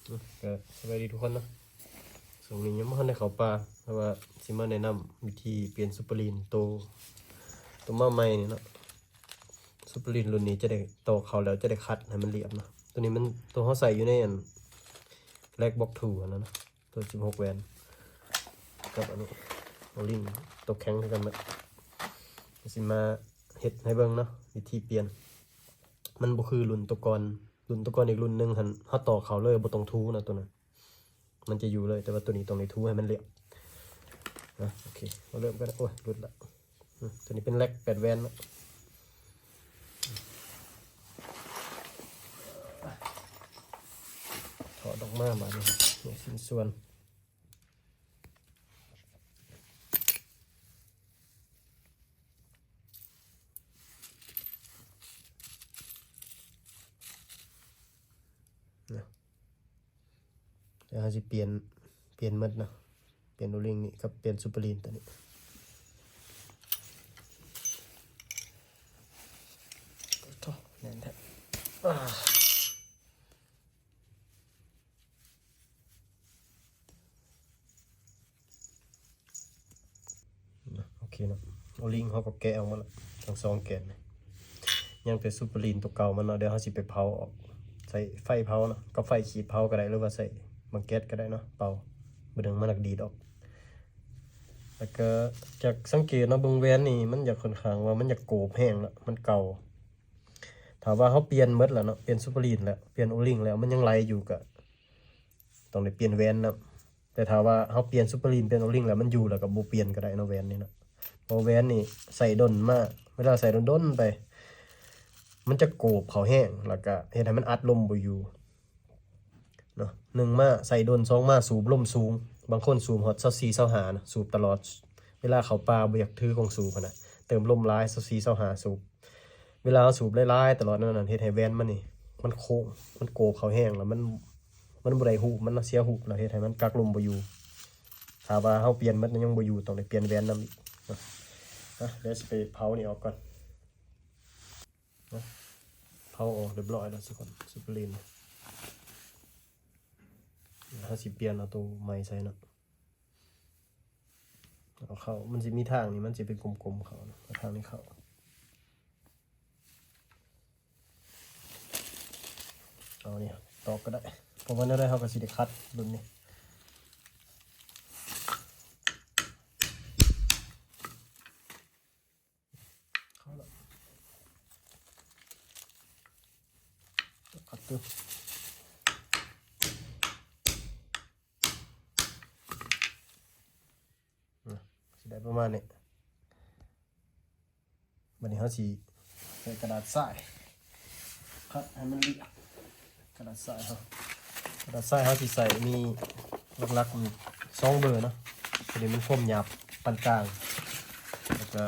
ກໍສະບາຍດີທຸກຄົນເນາະ. ຊ່ວງນີ້ຍັງບໍ່ທັນໄດ້ເຂົ້າປ່າ ແຕ່ວ່າຊິມາແນະນຳວິທີປ່ຽນຊຸບເປີລີນໂຕ ໂຕມາໃໝ່ນີ້ເນາະ. ຊຸບເປີລີນລຸ້ນນີ້ຈະໄດ້ ຕໍ່ເຂົ້າແລ້ວຈະໄດ້ຂັດໃຫ້ມັນລຽບເນາະ. ໂຕນີ້ມັນ ໂຕເຮົາໃສ່ຢູ່ໃນອັນ ແລັກບັອກທູຫັ້ນນະເນາະ. ໂຕສິບຫົກແຫວນ ກັບອັນນີ້ ໂອລິງ ໂຕແຂງຄືກັນໝົດ. ຊິມາເຮັດໃຫ້ເບິ່ງເນາະ ວິທີປ່ຽນ. ມັນບໍ່ຄືລຸ້ນໂຕກ່ອນ. ລຸ້ນໂຕກ່ອນອີກລຸ້ນໜຶ່ງຫັ້ນ ເຮົາຕໍ່ເຂົ້າເລີຍ ບໍ່ຕ້ອງຖູນະ ໂຕນັ້ນມັນຈະຢູ່ເລີຍ. ແຕ່ວ່າໂຕນີ້ຕ້ອງໄດ້ຖູໃຫ້ມັນລຽບນະ. ໂອເຄ ມາເລີ່ມກັນ. ໂອ້ຍ ຫຼຸດລະ. ອືມ ໂຕນີ້ເປັນແລັກແປດແຫວນເນາະ. ຖອດອອກມາບາດນີ້ ແຍກຊິ້ນສ່ວນ. ນະ ແລ້ວເຮົາຊິປ່ຽນ ປ່ຽນໝົດເນາະ. ປ່ຽນໂອລິງນີ້ກັບປ່ຽນຊຸບເປີລີນໂຕນີ້. ໂທ້ ແໜ້ນແທ້. ອາ ນະ ໂອເຄເນາະ. ໂອລິງເຮົາກໍແກະອອກໝົດລະ ທັງສອງແກນ. ຍັງແຕ່ຊຸບເປີລີນໂຕເກົ່າມັນເນາະ. ດຽວເຮົາຊິໄປເຜົາອອກ ໃຊ້ໄຟເຜົາເນາະ ກັບໄຟຂີດເຜົາກໍໄດ້ ຫຼືວ່າໃຊ້ບັງແກັດກໍໄດ້ເນາະ ເປົ່າ. ບໍ່ດຶງມັນໜັກດີດອອກ. ແລ້ວກໍຈາກສັງເກດເນາະ ເບິ່ງແຫວນນີ້ມັນຢາກ ຂ້ອນຂ້າງວ່າມັນຢາກໂກບແຮງລະ ມັນເກົ່າ. ຖ້າວ່າເຮົາປ່ຽນໝົດແລ້ວເນາະ ປ່ຽນຊຸບເປີລີນແລ້ວ ປ່ຽນໂອລິງແລ້ວ ມັນຍັງໄຫຼຢູ່ ກໍຕ້ອງໄດ້ປ່ຽນແຫວນນຳ. ແຕ່ຖ້າວ່າເຮົາປ່ຽນຊຸບເປີລີນ ປ່ຽນໂອລິງແລ້ວມັນຢູ່ ແລ້ວກໍບໍ່ປ່ຽນກໍໄດ້ເນາະ ແຫວນນີ້ເນາະ. ເພາະແຫວນນີ້ໃສ່ດົນມາ ເວລາໃສ່ດົນໆໄປ ມັນຈະໂກບເຂົ້າແຮງ ແລ້ວກໍເຮັດໃຫ້ມັນອັດລົມບໍ່ຢູ່ເນາະ. ໜຶ່ງມາໃສ່ດົນ ສອງມາສູບລົມສູງ. ບາງຄົນສູບຮອດຊາວສີ່ ຊາວຫ້ານະ ສູບຕະຫຼອດ. ເວລາເຂົ້າປ່າບໍ່ຢາກຖືກົງສູບຫັ້ນນະ ເຕີມລົມຫຼາຍ ຊາວສີ່ ຊາວຫ້າສູບ. ເວລາເຮົາສູບຫຼາຍໆຕະຫຼອດນັ້ນ ເຮັດໃຫ້ແຫວນມັນນີ້ມັນໂຄ້ງ ມັນໂກບເຂົ້າແຮງ ແລ້ວມັນ ມັນບໍ່ໄດ້ຮູບ ມັນເສຍຮູບ ແລ້ວເຮັດໃຫ້ມັນກັກລົມບໍ່ຢູ່. ຖ້າວ່າເຮົາປ່ຽນໝົດຍັງບໍ່ຢູ່ ຕ້ອງໄດ້ປ່ຽນແຫວນນຳອີກເນາະ. ອ່ະ ດຽວຊິໄປເຜົານີ້ອອກກ່ອນເນາະ. ເຜົາອອກຮຽບຮ້ອຍແລ້ວທຸກຄົນ ຊຸບເປີລີນ. ເຮົາຊິປ່ຽນເອົາໂຕໃໝ່ໃສ່ເນາະ. ເອົາເຂົ້າ ມັນຊິມີທາງນີ້ ມັນຊິເປັນກົມໆເຂົ້າເນາະ ເອົາທາງນີ້ເຂົ້າ. ເອົານີ້ຕອກກໍໄດ້ ເພາະວ່າແນວໃດເຮົາກໍຊິໄດ້ຂັດລຸ້ນນີ້. ເຂົ້າແລ້ວ ຄັດຕື່ມ ນະ ຊິໄດ້ປະມານນີ້. ບັດນີ້ເຮົາຊິໃສ່ກະດາດຊາຍ ຄັດໃຫ້ມັນລຽບ. ກະດາດຊາຍເຮົາ ກະດາດຊາຍເຮົາຊິໃສ່ມີຫຼັກໆສອງເບີເນາະ. ໂຕນີ້ມັນຄວາມຫຍາບປານກາງ ແລ້ວກໍ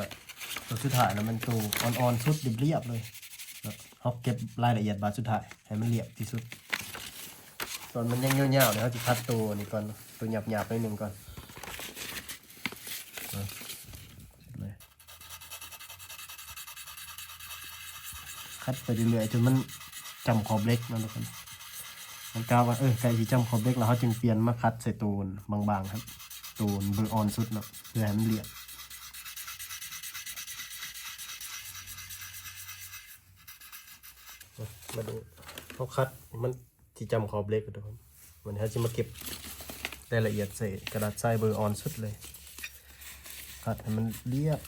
ໂຕສຸດທ້າຍລະແມ່ນໂຕອ່ອນໆສຸດ ລຽບໆເລີຍເນາະ. ເຮົາເກັບລາຍລະອຽດບາດສຸດທ້າຍໃຫ້ມັນລຽບທີ່ສຸດ. ຕອນມັນຍັງຍາວໆນີ້ ເຮົາຊິຄັດໂຕນີ້ກ່ອນ ໂຕຫຍາບໆໜ້ອຍໜຶ່ງກ່ອນເນາະ. ຄັດໄປເລື້ອຍໆ ຈົນມັນຈ້ຳຂອບເຫຼັກເນາະທຸກຄົນ. ມັນກະວ່າ ເອີ ໃກ້ຊິຈ້ຳຂອບເຫຼັກແລ້ວ ເຮົາຈຶ່ງປ່ຽນມາຄັດໃສ່ໂຕບາງໆ ຄັດໂຕເບີອ່ອນສຸດເນາະ ເພື່ອໃຫ້ມັນລຽບ. ມາດູ ເຮົາຄັດມັນ ທີ່ຈ້ຳຂອບເຫຼັກທຸກຄົນ. ວັນນີ້ເຮົາຊິມາເກັບລາຍລະອຽດໃສ່ກະດາດຊາຍເບີອ່ອນສຸດເລີຍ ຄັດໃຫ້ມັນລຽບ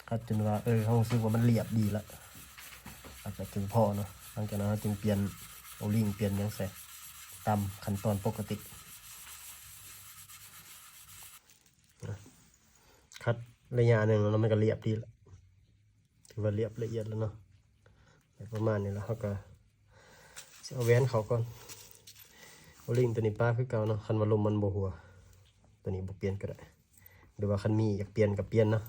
ຄັດຈົນວ່າ ເອີ ເຮົາຮູ້ສຶກວ່າມັນລຽບດີລະ ແລ້ວກໍເພຽງພໍເນາະ. ຫຼັງຈາກນັ້ນເຮົາຈຶ່ງປ່ຽນໂອລິງ ປ່ຽນຫຍັງໃສ່ຕາມຂັ້ນຕອນປົກກະຕິ. ນະ ຄັດໄລຍະໜຶ່ງແລ້ວມັນກໍລຽບດີລະ ຖືວ່າລຽບລະອຽດແລ້ວເນາະ. ປະມານນີ້ລະ ເຮົາກໍຊິເອົາແຫວນເຂົ້າກ່ອນ. ໂອລິງໂຕນີ້ປະຄືເກົ່າເນາະ ຄັນວ່າລົມມັນບໍ່ຫົວ ໂຕນີ້ບໍ່ປ່ຽນກໍໄດ້ ຫຼືວ່າຄັນມີຢາກປ່ຽນກໍປ່ຽນເນາະ.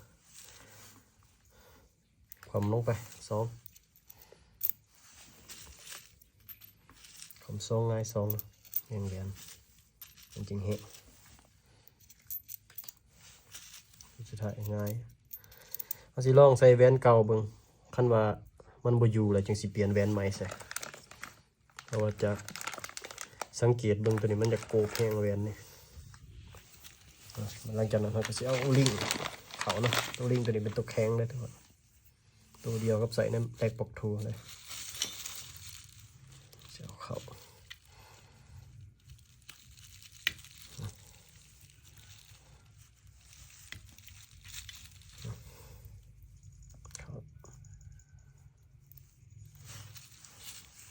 ຄວ່ຳລົງໄປ ສອງ ຄວ່ຳສອງ ຫງາຍສອງ ແຮງແຫຼມ ມັນຈຶ່ງແຮງ. ສຸດທ້າຍຫງາຍ ເຮົາຊິລອງໃສ່ແຫວນເກົ່າເບິ່ງ ຄັນວ່າ ມັນບໍ່ຢູ່ແລ້ວຈຶ່ງຊິປ່ຽນແຫວນໃໝ່ໃສ່. ເພາະວ່າຈາກສັງເກດເບິ່ງ ໂຕນີ້ມັນຢາກໂກກແຮງແຫວນນີ້. ຫຼັງຈາກນັ້ນເຮົາກໍຊິເອົາໂອລິງເຂົ້າເນາະ. ໂອລິງໂຕນີ້ເປັນໂຕແຂງເດ້ທຸກຄົນ. ໂຕດຽວກັບໃສ່ໃນແລັກບລັອກທູເລີຍ. ຊິເອົາເຂົ້າ ເຂົ້າ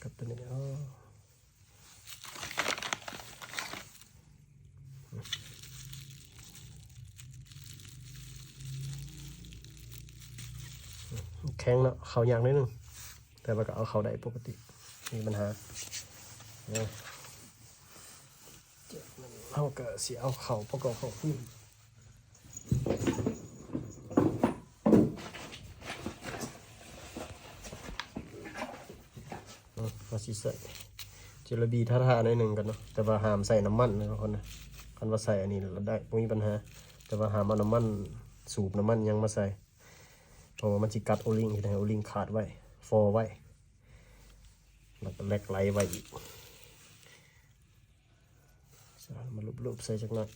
ກັບໂຕນີ້. ອໍ ແຂງເນາະ ເຂົ້າຍາກໜ້ອຍໜຶ່ງ ແຕ່ວ່າກໍເອົາເຂົ້າໄດ້ປົກກະຕິ ມີບັນຫາ. ເຮົາກໍຊິເອົາເຂົ້າປະກອບເຂົ້າຄືນ. ເຮົາຊິໃສ່ເຈລາບີທາໆໜ້ອຍໜຶ່ງກ່ອນເນາະ ແຕ່ວ່າຫ້າມໃສ່ນ້ຳມັນເນາະທຸກຄົນນະ. ຄັນວ່າໃສ່ອັນນີ້ລະໄດ້ ບໍ່ມີບັນຫາ ແຕ່ວ່າຫ້າມເອົານ້ຳມັນ ສູບນ້ຳມັນຫຍັງມາໃສ່ ເພາະວ່າມັນຊິກັດໂອລິງ ເຮັດໃຫ້ໂອລິງຂາດໄວ້ ຟໍໄວ້ ແລ້ວກໍແລັກໄຫຼໄວ້ອີກ. ສະ ມາລູບໆໃສ່ຈັກໜ້ອຍ.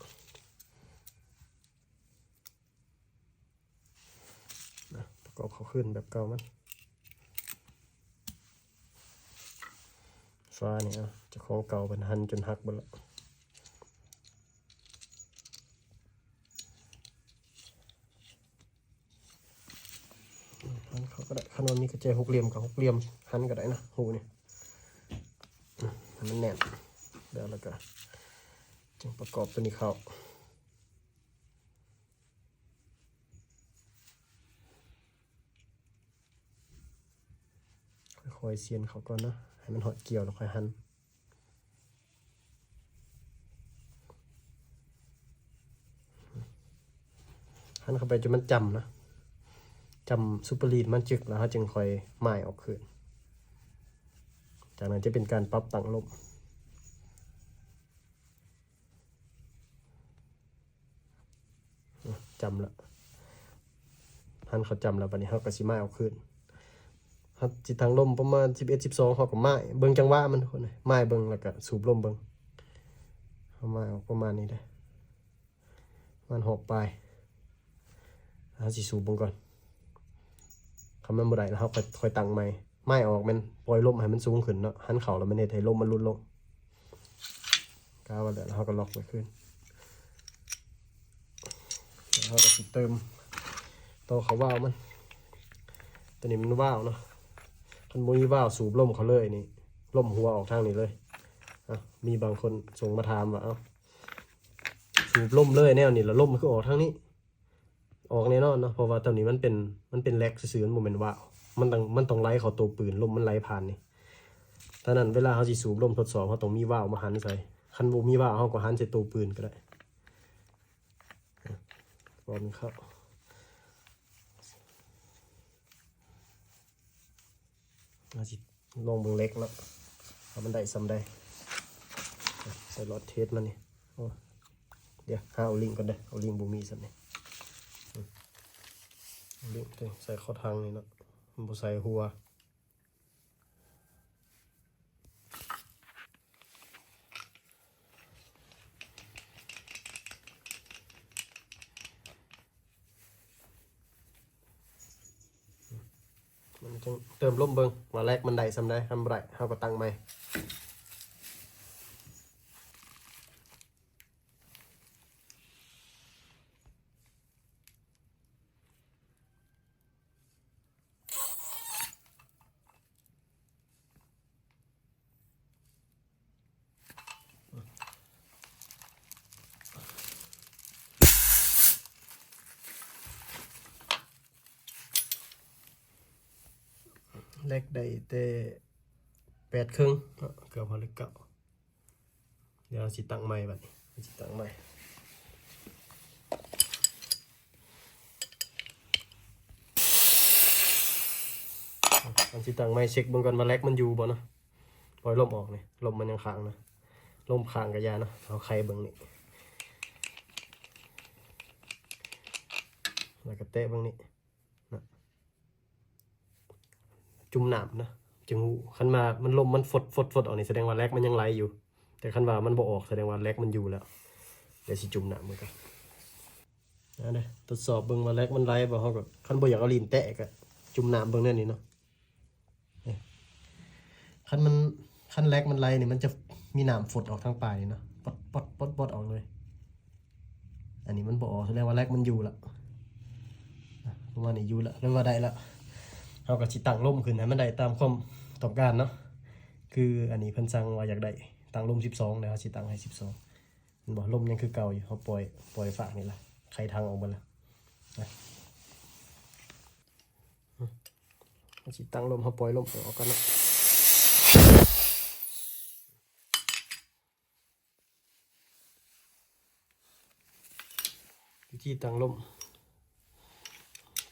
ນະ ປະກອບເຂົ້າຄືນແບບເກົ່າມັນ. ຝານີ້ ເອົາ ເຈົ້າຂອງເກົ່າເພິ່ນຫັນຈົນຫັກເບິດລະ. ຫັນເຂົ້າກໍໄດ້ ຄັນວ່າມີກະແຈຫົກຫຼ່ຽມກໍຫົກຫຼ່ຽມຫັນກໍໄດ້ນະ ຮູນີ້ ໃຫ້ມັນແໜ້ນແລ້ວ ແລ້ວກໍຈຶ່ງປະກອບໂຕນີ້ເຂົ້າ. ຄ່ອຍໆສ່ຽນເຂົ້າກ່ອນເນາະ ໃຫ້ມັນຮອດກ່ຽວແລ້ວຄ່ອຍຫັນ. ຫັນເຂົ້າໄປຈົນມັນຈ້ຳນະ ຈ້ຳສຸດປະລີດມັນຈຶກ ແລ້ວເຮົາຈຶ່ງຄ່ອຍໝ້າຍອອກຄືນ. ຈາກນັ້ນຈະເປັນການປັບຕັ້ງລົມ. ຈ້ຳລະ ຫັນເຂົ້າຈ້ຳລະ ບາດນີ້ເຮົາກໍຊິໝ້າຍເອົາຄືນ. ເຮົາຊິຕັ້ງລົມປະມານສິບເອັດ ສິບສອງ ເຮົາກໍໝ້າຍເບິ່ງຈັງຫວະມັນ ທຸກຄົນເອີຍ ໝ້າຍເບິ່ງ ແລ້ວກໍສູບລົມເບິ່ງ. ເຮົາໝ້າຍອອກປະມານນີ້ເດ້ ປະມານຮອບປາຍ ເຮົາຊິສູບເບິ່ງກ່ອນ. ຄັນມັນບໍ່ໄດ້ແລ້ວ ເຮົາຄ່ອຍ ຄ່ອຍຕັ້ງໃໝ່. ໝ້າຍອອກແມ່ນປ່ອຍລົມໃຫ້ມັນສູງຂຶ້ນເນາະ ຫັນເຂົ້າແລ້ວມັນເຮັດໃຫ້ລົມມັນຫຼຸດລົງ. ກະວ່າແລ້ວ ເຮົາກໍລັອກໄວ້ຄືນ. ເຮົາກໍຊິເຕີມຕໍ່ເຂົ້າວາວມັນ. ໂຕນີ້ມັນວາວເນາະ ຄັນບໍ່ມີວາວສູບລົມເຂົ້າເລີຍນີ້ ລົມຮົ່ວອອກທາງນີ້ເລີຍ. ເອົ້າ ມີບາງຄົນສົ່ງມາຖາມວ່າ ເອົ້າ ສູບລົມເລີຍແນວນີ້ ແລ້ວລົມຄືອອກທາງນີ້? ອອກແນ່ນອນເນາະ ເພາະວ່າໂຕນີ້ມັນເປັນ ມັນເປັນແລັກຊື່ໆ ມັນບໍ່ແມ່ນວາວ. ມັນຕ້ອງ ມັນຕ້ອງໄຫຼເຂົ້າໂຕປືນ ລົມມັນໄຫຼຜ່ານນີ້. ສະນັ້ນເວລາເຮົາຊິສູບລົມທົດສອບ ເຮົາຕ້ອງມີວາວມາຫັນໃສ່. ຄັນບໍ່ມີວາວ ເຮົາກໍຫັນໃສ່ໂຕປືນກໍໄດ້. ບອນເຂົ້າ ເຮົາຊິລອງເບິ່ງເຫຼັກເນາະ ວ່າມັນໄດ້ສ່ຳໃດ. ໃສ່ຫຼອດເທສມັນນີ້. ໂອ້ ດຽວຫາໂອລິງກ່ອນເດີ ໂອລິງບໍ່ມີສ່ຳນີ້. ໂອລິງ ໃສ່ເຂົ້າຖັງນີ້ເນາະ ມັນບໍ່ໃສ່ຫົວ. ມັນຈຶ່ງເຕີມລົມເບິ່ງວ່າແລັກມັນໄດ້ສ່ຳໃດ. ຄັນບໍ່ໄດ້ ເຮົາກໍຕັ້ງໃໝ່. ແລັກໄດ້ແຕ່ແປດເຄິ່ງເນາະ ເກືອບຮອດເຫຼັກເກົ້າ. ດຽວເຮົາຊິຕັ້ງໃໝ່ບັດນີ້ ເຮົາຊິຕັ້ງໃໝ່. ເຮົາຊິຕັ້ງໃໝ່ ເຊັກເບິ່ງກ່ອນວ່າແລັກມັນຢູ່ບໍ່ເນາະ. ປ່ອຍລົມອອກນີ້ ລົມມັນຍັງຄ້າງນະ ລົມຄ້າງກະຢ່າເນາະ. ເຮົາໄຂເບິ່ງນີ້ ແລ້ວກະແຕະເບິ່ງນີ້ນະ. ຈຸ່ມນ້ຳນະ ຈຶ່ງຮູ້. ຄັນວ່າມັນລົມມັນຟົດໆໆອອກນີ້ ສະແດງວ່າແລັກມັນຍັງໄຫຼຢູ່, ແຕ່ຄັນວ່າມັນບໍ່ອອກ ສະແດງວ່າແລັກມັນຢູ່ແລ້ວ. ດຽວຊິຈຸ່ມນ້ຳເບິ່ງກ່ອນ. ເອົາເດີ ທົດສອບເບິ່ງວ່າແລັກມັນໄຫຼບໍ່. ເຮົາກໍ ຄັນບໍ່ຢາກເອົາລີ້ນແຕະ ກໍຈຸ່ມນ້ຳເບິ່ງແນວນີ້ເນາະ. ຄັນມັນ ຄັນແລັກມັນໄຫຼນີ້ ມັນຈະມີນ້ຳຟົດອອກທາງປາຍນີ້ເນາະ ປອດໆໆອອກເລີຍ. ອັນນີ້ມັນບໍ່ອອກ ສະແດງວ່າແລັກມັນຢູ່ລະ ປະມານນີ້ຢູ່ລະ ແປວ່າໄດ້ລະ. ເຮົາກໍຊິຕັ້ງລົມຂຶ້ນໃຫ້ມັນໄດ້ຕາມຄວາມຕ້ອງການເນາະ. ຄືອັນນີ້ເພິ່ນສັ່ງວ່າຢາກໄດ້ຕັ້ງລົມສິບສອງ ແລ້ວເຮົາຊິຕັ້ງໃຫ້ສິບສອງ. ເຫັນບໍ່ ລົມຍັງຄືເກົ່າຢູ່. ເຮົາປ່ອຍ ປ່ອຍຟາກນີ້ລະ ໄຂຖັງອອກເບິດລະ. ເຮົາຊິຕັ້ງລົມ ເຮົາປ່ອຍລົມອອກກ່ອນເນາະ. ວິທີຕັ້ງລົມ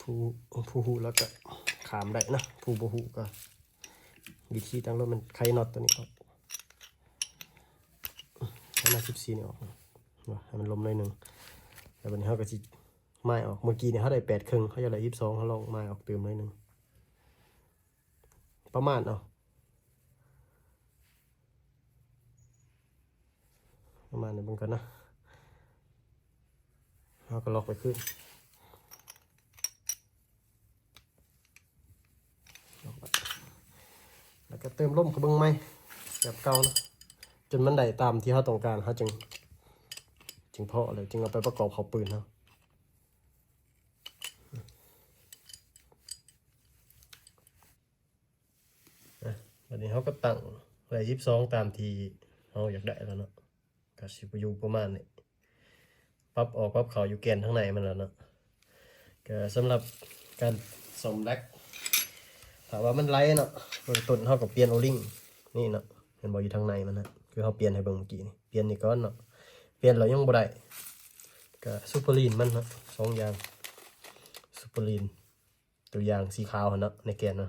ຜູ້ ຜູ້ຮູ້ແລ້ວກໍຂ້າມໄດ້ເນາະ, ຜູ້ບໍ່ຮູ້ກໍ ວິທີຕັ້ງລົມ ມັນໄຂນັອດຕົວນີ້ອອກ ໃຫ້ນັອດສິບສີ່ນີ້ອອກ ໃຫ້ມັນລົມໜ້ອຍໜຶ່ງ. ແລ້ວບັດນີ້ເຮົາກໍຊິໝາຍອອກ. ເມື່ອກີ້ນີ້ເຮົາໄດ້ແປດເຄິ່ງ ເຮົາຢາກໄດ້ສິບສອງ ເຮົາລອງໝາຍອອກຕື່ມໜ້ອຍໜຶ່ງ ປະມານເອົາ ປະມານນີ້ເບິ່ງກ່ອນນະ. ເຮົາກໍລັອກໄປຄືນ ແລ້ວກໍເຕີມລົມເຂົ້າເບິ່ງໃໝ່ແບບເກົ່ານະ ຈົນມັນໄດ້ຕາມທີ່ເຮົາຕ້ອງການ ເຮົາຈຶ່ງ ຈຶ່ງພໍ ແລ້ວຈຶ່ງເອົາໄປປະກອບເຂົ້າປືນເຮົາ. ອະ ບັດນີ້ເຮົາກໍຕັ້ງໄດ້ສິບສອງຕາມທີ່ເຮົາຢາກໄດ້ແລ້ວເນາະ, ກໍຊິຢູ່ປະມານນີ້. ປັບອອກປັບເຂົ້າຢູ່ແກນທາງໃນມັນແລ້ວເນາະ. ກໍສຳລັບການສ້ອມແລັກ ຖ້າວ່າມັນໄຫຼເນາະ ເບື້ອງຕົ້ນເຮົາກໍປ່ຽນໂອລິງນີ້ເນາະ. ເຫັນບໍ່ ຢູ່ທາງໃນມັນນະ ຄືເຮົາປ່ຽນໃຫ້ເບິ່ງເມື່ອກີ້ນີ້ ປ່ຽນນີ້ກ່ອນເນາະ. ປ່ຽນແລ້ວຍັງບໍ່ໄດ້ ກໍຊຸບເປີລີນມັນເນາະ ສອງຢ່າງ ຊຸບເປີລີນ ຕົວຢ່າງສີຂາວຫັ້ນເນາະ ໃນແກນນະ.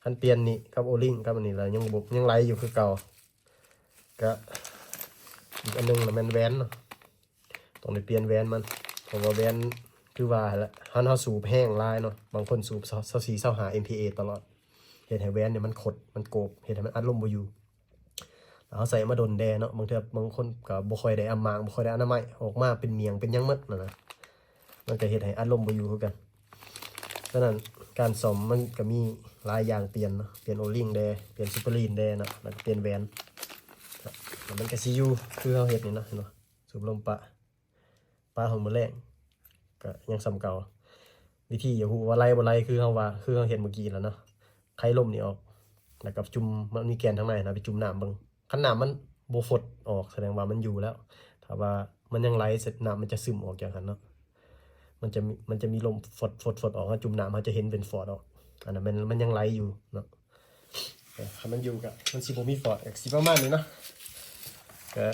ຄັນປ່ຽນນີ້ກັບໂອລິງກັບອັນນີ້ແລ້ວ ຍັງບໍ່ ຍັງໄຫຼຢູ່ຄືເກົ່າ. ກະອີກອັນໜຶ່ງລະແມ່ນແຫວນເນາະ, ຕ້ອງໄດ້ປ່ຽນແຫວນມັນ ເພາະວ່າແຫວນຄືວ່າຫັ້ນລະ ຄັນເຮົາສູບແຮງຫຼາຍເນາະ, ບາງຄົນສູບຊາວສີ່ ຊາວຫ້າເອັມພີເອຕະຫຼອດ ເຮັດໃຫ້ແຫວນນີ້ມັນຂົດ ມັນໂກກ ເຮັດໃຫ້ມັນອັດລົມບໍ່ຢູ່. ເຮົາໃສ່ມາດົນແດ່ເນາະ, ບາງເທື່ອບາງຄົນກໍບໍ່ຄ່ອຍໄດ້ອຳມາງ ບໍ່ຄ່ອຍໄດ້ອະນາໄມ ອອກມາເປັນໝ້ຽງເປັນຫຍັງໝົດຫັ້ນນະ. ມັນກໍເຮັດໃຫ້ອັດລົມບໍ່ຢູ່ຄືກັນ. ສະນັ້ນການສ້ອມມັນກໍມີຫຼາຍຢ່າງປ່ຽນເນາະ, ປ່ຽນໂອລິງແດ່ ປ່ຽນຊຸບເປີລີນແດ່ເນາະ ແລ້ວກໍປ່ຽນແຫວນ. ແລ້ວມັນກໍຊິຢູ່ຄືເຮົາເຮັດນີ້ເນາະ, ເຫັນບໍ່? ສູບລົມປະ ປະຮອດມື້ແລງກໍຍັງສ່ຳເກົ່າ. ວິທີຈະຮູ້ວ່າໄຫຼບໍ່ໄຫຼ ຄືເຮົາວ່າ ຄືເຮົາເຮັດມື້ກີ້ແລ້ວເນາະ, ໄຂລົມນີ້ອອກ ແລ້ວກໍຈຸ່ມ ມັນມີແກນທາງໃນນະ ໄປຈຸ່ມນ້ຳເບິ່ງ. ຄັນນ້ຳມັນບໍ່ຟົດອອກ ສະແດງວ່າມັນຢູ່ແລ້ວ. ຖ້າວ່າມັນຍັງໄຫຼ ນ້ຳມັນຈະຊຶມອອກຈັ່ງຊັ້ນເນາະ, ມັນຈະມີ ມັນຈະມີລົມຟົດໆອອກ. ເຮົາຈຸ່ມນ້ຳ ເຮົາຈະເຫັນເປັນຟອດອອກ, ອັນນັ້ນແມ່ນມັນຍັງໄຫຼຢູ່ເນາະ. ເອີ ຄັນມັນຢູ່ກໍ ມັນຊິບໍ່ມີຟອດ ກໍຊິປະມານນີ້ເນາະ. ກໍ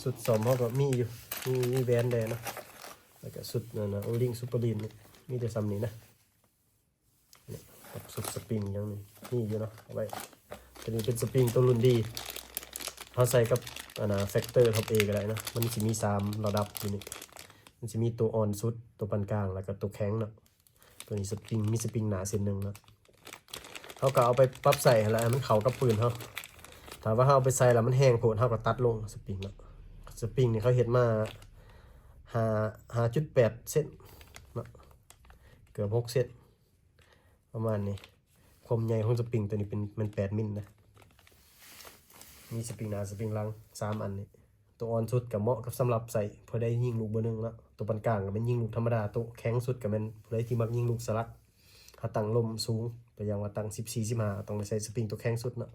ຊຸດສ້ອມເຮົາກໍມີຢູ່ ມີ ມີແຫວນແດ່ເນາະ, ແລ້ວກໍຊຸດນັ້ນນະ ໂອລິງ ຊຸບເປີລີນ ມີແຕ່ສ່ຳນີ້ນະ. ນີ້ ຊຸດສະປຣິງຫຍັງນີ້ ມີຢູ່ເນາະ ເອົາໄວ້. ຕົວນີ້ເປັນສະປຣິງຕົວລຸ້ນດີ ເຮົາໃສ່ກັບ ອັນນະ ແຟັກເຕີທັອບເອກໍໄດ້ເນາະ. ມັນຊິມີສາມລະດັບຢູ່ນີ້, ມັນຊິມີຕົວອ່ອນສຸດ ຕົວປານກາງ ແລ້ວກໍຕົວແຂງເນາະ. ຕົວນີ້ສະປຣິງ ມີສະປຣິງໜາເສັ້ນໜຶ່ງເນາະ, ເຮົາກໍເອົາໄປປັບໃສ່ຫັ້ນແຫຼະ ໃຫ້ມັນເຂົ້າກັບປືນເຮົາ. ຖ້າວ່າເຮົາເອົາໄປໃສ່ແລ້ວມັນແຮງໂພດ ເຮົາກໍຕັດລົງສະປຣິງເນາະ. ສະປຣິງນີ້ເຂົາເຮັດມາ ຫ້າ ຫ້າຈຸດແປດເຊັນເນາະ, ເກືອບຫົກເຊັນ ປະມານນີ້. ຄວາມໃຫຍ່ຂອງສະປຣິງຕົວນີ້ເປັນ ແມ່ນແປດມິນນະ. ມີສະປຣິງໜ້າ ສະປຣິງຫຼັງ ສາມອັນນີ້. ຕົວອ່ອນສຸດກໍເໝາະກັບສຳລັບໃສ່ຜູ້ໃດຍິງລູກເບີໜຶ່ງເນາະ, ຕົວປານກາງກໍແມ່ນຍິງລູກທຳມະດາ, ຕົວແຂງສຸດກໍແມ່ນຜູ້ໃດທີ່ມັກຍິງລູກສະຫຼັກ. ເຮົາຕັ້ງລົມສູງ ຕົວຢ່າງວ່າຕັ້ງສິບສີ່ ສິບຫ້າ ຕ້ອງໄດ້ໃສ່ສະປຣິງຕົວແຂງສຸດເນາະ.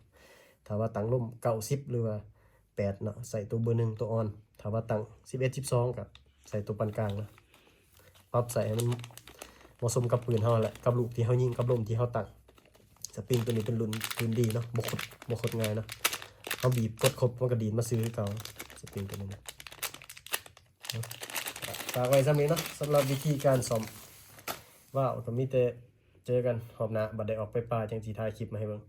ຖ້າວ່າຕັ້ງລົມເກົ້າສິບ ຫຼືວ່າ ແປດເນາະ ໃສ່ຕົວເບີໜຶ່ງຕົວອ່ອນ, ຖ້າວ່າຕັ້ງສິບເອັດ ສິບສອງ ກໍໃສ່ຕົວປານກາງເນາະ. ປັບໃສ່ໃຫ້ມັນເໝາະສົມກັບປືນເຮົາແຫຼະ ກັບລູກທີ່ເຮົາຍິງ ກັບລົມທີ່ເຮົາຕັ້ງ. ສະປຣິງຕົວນີ້ເປັນລຸ້ນ ລຸ້ນດີເນາະ, ບໍ່ຂົດ ບໍ່ຂົດງ່າຍເນາະ. ເຮົາບີບກົດຄົບ ມັນກໍດີດມາຊື່ຄືເກົ່າ ສະປຣິງຕົວນີ້ນະ. ຝາກໄວ້ສ່ຳນີ້ເນາະ ສຳລັບວິທີການສ້ອມວາວ. ກໍມີແຕ່ເຈີກັນຮອບໜ້າ ບັດໄດ້ອອກໄປປ່າ ຈັ່ງຊິຖ່າຍຄລິບມາໃຫ້ເບິ່ງ.